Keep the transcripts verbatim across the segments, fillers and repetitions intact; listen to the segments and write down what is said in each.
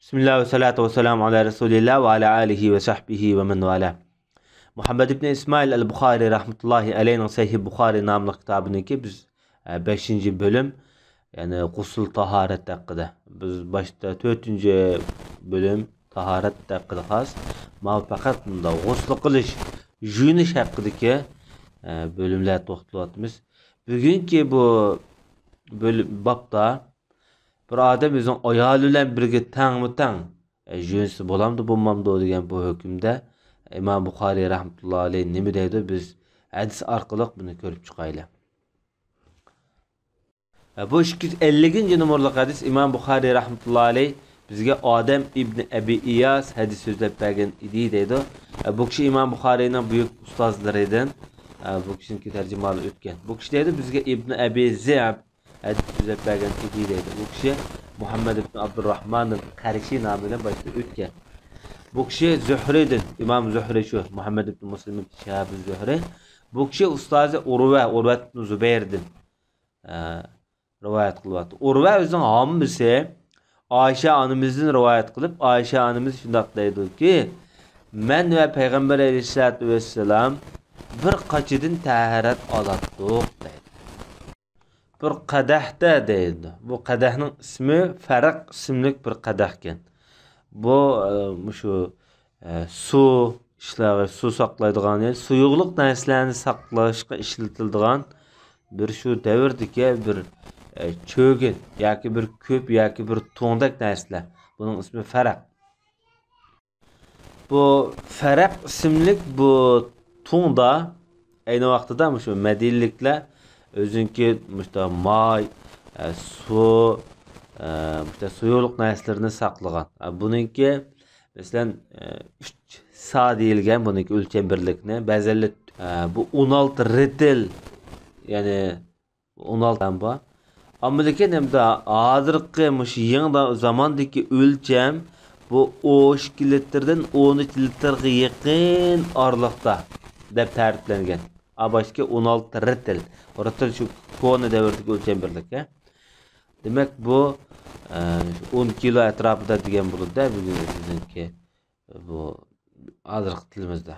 بىسمىللا ۋەسسالاتۇ ۋەسسالامۇ ئالا رەسۇلىللا ۋە ئالا ئالىھى ۋە سەھبىھى ۋە مەن ۋالا. مۇھەممەد ئىبنى ئىسمائىل ئەل بۇخارى رەھمەتۇللاھى ئەلەيھنىڭ سەھىھ بۇخارى ناملىق كىتابىنىڭكى بىز، ئە، بەشىنچى بۆلۈم، يەنى غۇسۇل تاھارەت ھەققىدە. بىز باشتا تۆتىنچى بۆلۈم تاھارەت ھەققىدە خاس. ماۋۇ پەقەت مۇنداق غۇسۇل قىلىش، يۇيۇنۇش ھەققىدىكى، ئە، بۆلۈملەردە توختىلىۋاتىمىز. بۈگۈنكى بۇ بۆلۈم، بابتا بىر ئادەم ئۆزىنىڭ ئايالى بىلەن بىرگە تەڭمۇ تەڭ، ئە، يۇيۇنسا بولامدۇ، بولمامدۇ دېگەن بۇ ھۆكۈمدە ئىمام بۇخارىي رەھمەتۇللا ئەلەيھ نېمە دەيدۇ؟ بىز ھەدىس ئارقىلىق بۇنى كۆرۈپ چىقايلى. ئە، بۇ ئىككى يۈز ئەللىكىنچى نومۇرلۇق ھەدىس ئىمام بۇخارىي رەھمەتۇللا ئەلەيھ بىزگە ئادەم ئىبنى ئەبى ئىياس ھەدىس سۆزلەپ بەرگەن ئىدى دەيدۇ. ئە، بۇ كىشى ئىمام بۇخارىينىڭ بۈيۈك ئۇستازلىرىدىن، ئە، بۇ كىشىنىڭكى تەرجىمىھالى ئۆتكەن. بۇ كىشى دەيدۇ، بىزگە ئىبنى ئەبى زىئب ھەدىس سۆزلەپ بەرگەن ئىدى دەيدۇ. بۇ كىشى مۇھەممەد ئىبن ئابدۇرراھمان قەرشى نامى بىلەن باشتا ئۆتكەن. بۇ كىشى زۆھرىدىن، ئىمام زۆھرى شۇ، مۇھەممەد ئىبن مۇسلىم ئىبن شىھاب زۆھرى. بۇ كىشى ئۇستازى ئۇرۋە، ئۇرۋەت ئىبن زۇبەيردىن، ئە، رىۋايەت قىلىۋاتىدۇ. ئۇرۋە ئۆزىنىڭ ھاممىسى ئائىشە ئانىمىزدىن رىۋايەت قىلىپ، ئائىشە ئانىمىز شۇنداق دەيدۇكى، مەن ۋە پەيغەمبەر ئەلەيھىسسالاتۇ ۋەسسالام بىر قاچىدىن تەھارەت ئالاتتۇق دەيدۇ. بىر قەدەھتە دەيدۇ. بۇ قەدەھنىڭ ئىسمى فەرەق ئىسىملىك بىر قەدەھكەن. بۇ، ئە، مۇشۇ، ئە، سۇ ئىشلارغا، سۇ ساقلايدىغان، يەنى سۇيۇقلۇق نەرسىلەرنى ساقلاشقا ئىشلىتىلىدىغان بىر شۇ دەۋردىكى بىر، ئە، چۆگۈن ياكى بىر كۆپ ياكى بىر تۇڭدەك نەرسىلەر. بۇنىڭ ئىسمى فەرەق. بۇ فەرەق ئىسىملىك بۇ تۇڭدا ئەينى ۋاقتىدا مۇشۇ مەدىنىلىكلەر ئۆزىنىڭكى مۇشۇنداق ماي، ئە، سۇ، ئە، مۇشۇنداق سۇيۇقلۇق نەرسىلىرىنى ساقلىغان. ئە، بۇنىڭكى، مەسىلەن، ئە، ئۈچ سا دېيىلگەن بۇنىڭكى ئۆلچەم بىرلىكىنى. بەزەنلەر، ئە، بۇ ئون ئالتە رېتىل، يەنى ئون ئالتە دان بار. ئەمما لېكىن ئەمدى ھازىرقى مۇشۇ يېڭى دا-، زاماندىكى ئۆلچەم بۇ ئون ئىككى لىتىردىن ئون ئۈچ لىتىرغا يېقىن ئارىلىقتا دەپ تەرىپلەنگەن. ئا باشتىكى ئون ئالتە رېتىل. رېتىل شۇ كونا دەۋردىكى ئۆلچەم بىرلىكى. دېمەك، بۇ، ئە، ئون كىلو ئەتراپىدا دېگەن بولىدۇ-دە، بۈگۈن بىزنىڭكى بۇ ھازىرقى تىلىمىزدا.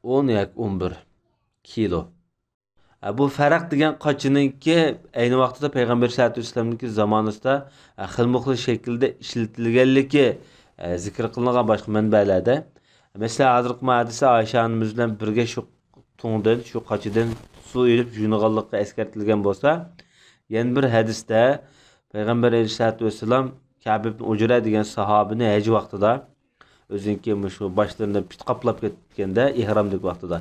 ئون ياكى ئون بىر كىلو. ئە، بۇ فەرەق دېگەن قاچىنىڭكى ئەينى ۋاقتىدا پەيغەمبەر سەللەللاھۇ ئەلەيھى ۋەسەللەمنىڭكى زامانىسىدا، ئە، خىلمۇ خىل شەكىلدە ئىشلىتىلگەنلىكى، ئە، زىكىر قىلىنغان باشقا مەنبەلەردە. مەسىلەن، ھازىرقى ھەدىستە ئائىشە ئانىمىز بىلەن بىرگە شۇ تۇڭدىن، شۇ قاچىدىن سۇ ئېلىپ يۇيۇنغانلىقى ئەسكەرتىلگەن بولسا، يەنە بىر ھەدىستە پەيغەمبەر ئەلەيھىسسالاتۇ ۋەسسالام كەئب ئىبن ئۇجرە دېگەن ساھابىنى ھەج ۋاقتىدا ئۆزىنىڭكى مۇشۇ باشلىرىنى پىت قاپلاپ كەتكەندە، ئېھرامدىكى ۋاقتىدا،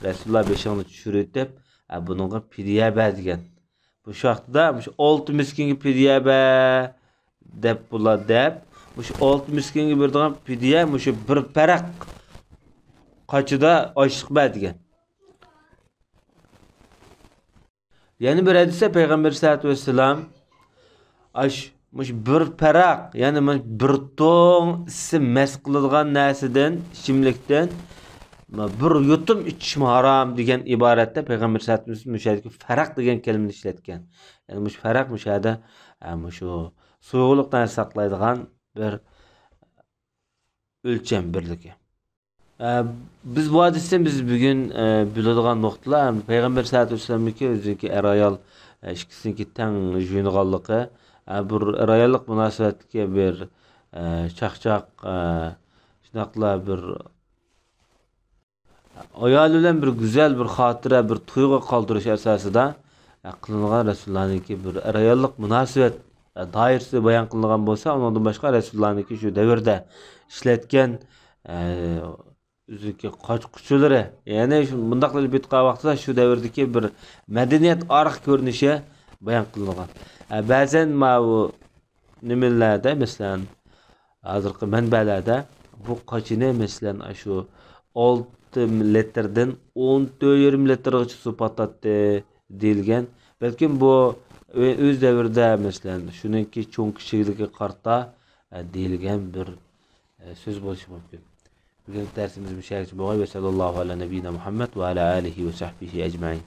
رەسۇلۇللا بېشىڭنى چۈشۈرۈۋېتىپ، ئە، بۇنىڭغا پىدىيە بەر دېگەن. مۇشۇ ۋاقتىدا مۇشۇ ئالتە مىسكىنگە پىدىيە بەر دەپ بۇلار دەپ، مۇشۇ ئالتە مىسكىنگە بېرىدىغان پىدىيە مۇشۇ بىر پەرەق قاچىدا ئاشلىق بەر دېگەن. يەنە بىر ھەدىستە پەيغەمبەر سەللەللاھۇ ئەلەيھى ۋەسەللەم، ئاش-، مۇشۇ بىر پەرەق، يەنى مۇشۇ بىر تۇڭ ئىسسى مەس قىلىدىغان نەرسىدىن، ئىچىملىكتىن، بىر يۇتۇم ئىچىشمۇ ھارام دېگەن ئىبارەتتە پەيغەمبەر سەللەللاھۇ ئەلەيھى ۋەسەللەم مۇشۇ يەردىكى پەرەق دېگەن كەلىمىنى ئىشلەتكەن. يەنى مۇشۇ پەرەق مۇشۇ يەردە، ئە، مۇشۇ سۇيۇقلۇق نەرسە ساقلايدىغان بىر ئۆلچەم بىرلىكى. ئە، بىز بۇ ھەدىستىن بىز بۈگۈن، ئە، بىلىدىغان نۇقتىلار، پەيغەمبەر سەللەللاھۇ ئەلەيھى ۋەسەللەمنىڭكى ئۆزىنىڭكى ئەر-ئايال، ئە، ئىككىسىنىڭكى تەڭ يۇيۇنغانلىقى، ئە، بىر ئەر-ئاياللىق مۇناسىۋەتتىكى بىر، ئە، چاقچاق، ئە، شۇنداقلا بىر ئايالى بىلەن بىر گۈزەل بىر خاتىرە، بىر تۇيغۇ قالدۇرۇش ئاساسىدا، ئە، قىلىنغان رەسۇلۇللانىڭكى بىر ئەر-ئاياللىق مۇناسىۋەت، ئە، دائىرىسىدە بايان قىلىنغان بولسا، ئۇنىڭدىن باشقا رەسۇلۇللانىڭكى شۇ دەۋردە ئىشلەتكەن، ئە، ئۆزىنىڭكى قاچا-قۇچىلىرى، يەنى شۇ مۇنداقلار ئېلىپ ئېيتقان ۋاقتىدا شۇ دەۋردىكى بىر مەدەنىيەت ئارقا كۆرۈنۈشى بايان قىلىنغان. ئە، بەزەن ماۋۇ نېمىلەردە، مەسىلەن، ھازىرقى مەنبەلەردە بۇ قاچىنى، مەسىلەن، ئاشۇ ئالتە لىتىردىن ئون تۆت يېرىم لىتىرغىچە سۇ پاتاتتى دېيىلگەن. بەلكىم بۇ ئۆ-، ئۆز دەۋرىدە، مەسىلەن، شۇنىڭكى چوڭ كىچىكلىكىگە قارىتا، ئە، دېيىلگەن بىر، ئە، سۆز بولۇشى مۇمكىن. بۈگۈنكى دەرسىمىز مۇشۇ يەرگىچە بولغاي. ۋەسەللاللاھۇ ئەلا نەبىييىنا مۇھەممەد ۋە ئەلا ئالىھى ۋە سەھبىھى ئەجمەئىن.